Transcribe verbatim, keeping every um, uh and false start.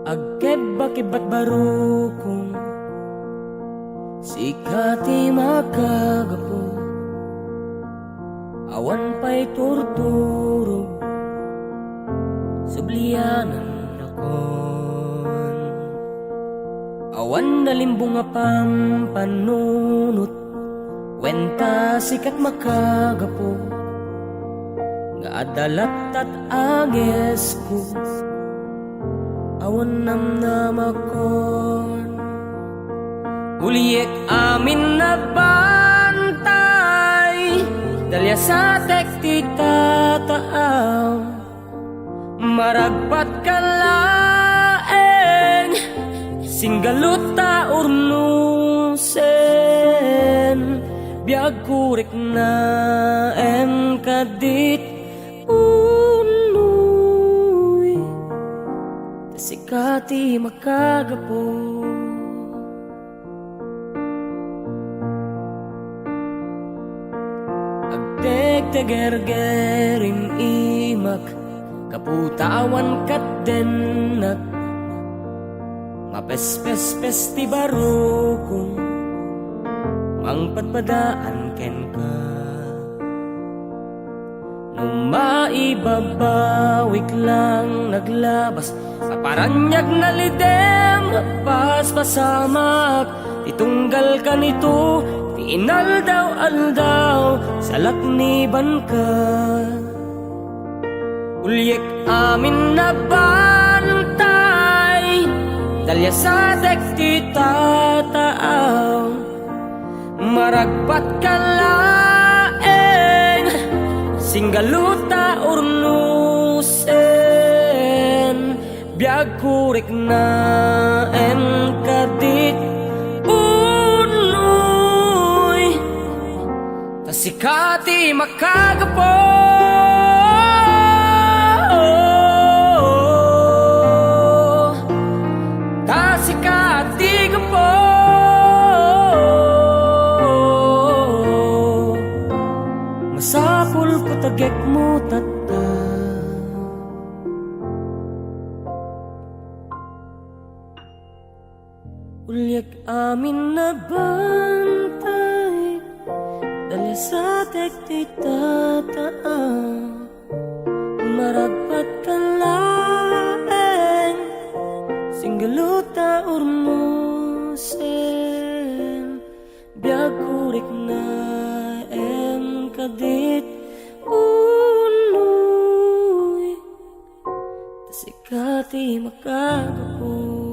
Agkebba-kebbat barukong, sika ti makagapu. Awan pay turturog, sublianannakon. Awan nalimbong a pampanunot, wen ta sika ti makagapu. Nga adda lattat a ngesko, awan namnamakon. Uliek amin a bantay, daliasatek ti tataaw. Maragpatka laeng, singgaluta urnusen, biagko riknaem kadit unoy, ta sika ti makagapu. Agtegtegergerim imak, gapu ta awan katdennak. Mapespespes ti barukong, mangpadpadaan kenka. No maibabawik lang naglabas, aparaniag nalidem, paspasamak, ti tunggal kanito, ti inaldaw-aldaw, salaknibanka. Uliek amin a bantay, daliasatek ti tataaw. Maragpatka laeng, singgaluta urnusen, biagko riknaem kadit unoy, ta sika ti makagapu. Ta sika ti gapu. Masapulko ta gekmo tatta. Uliek amin a bantay, daliasatek ti tataaw. Maragpatka laeng, singgaluta urnusen, biagko riknaem kadit unoy, ta sika ti makagapu.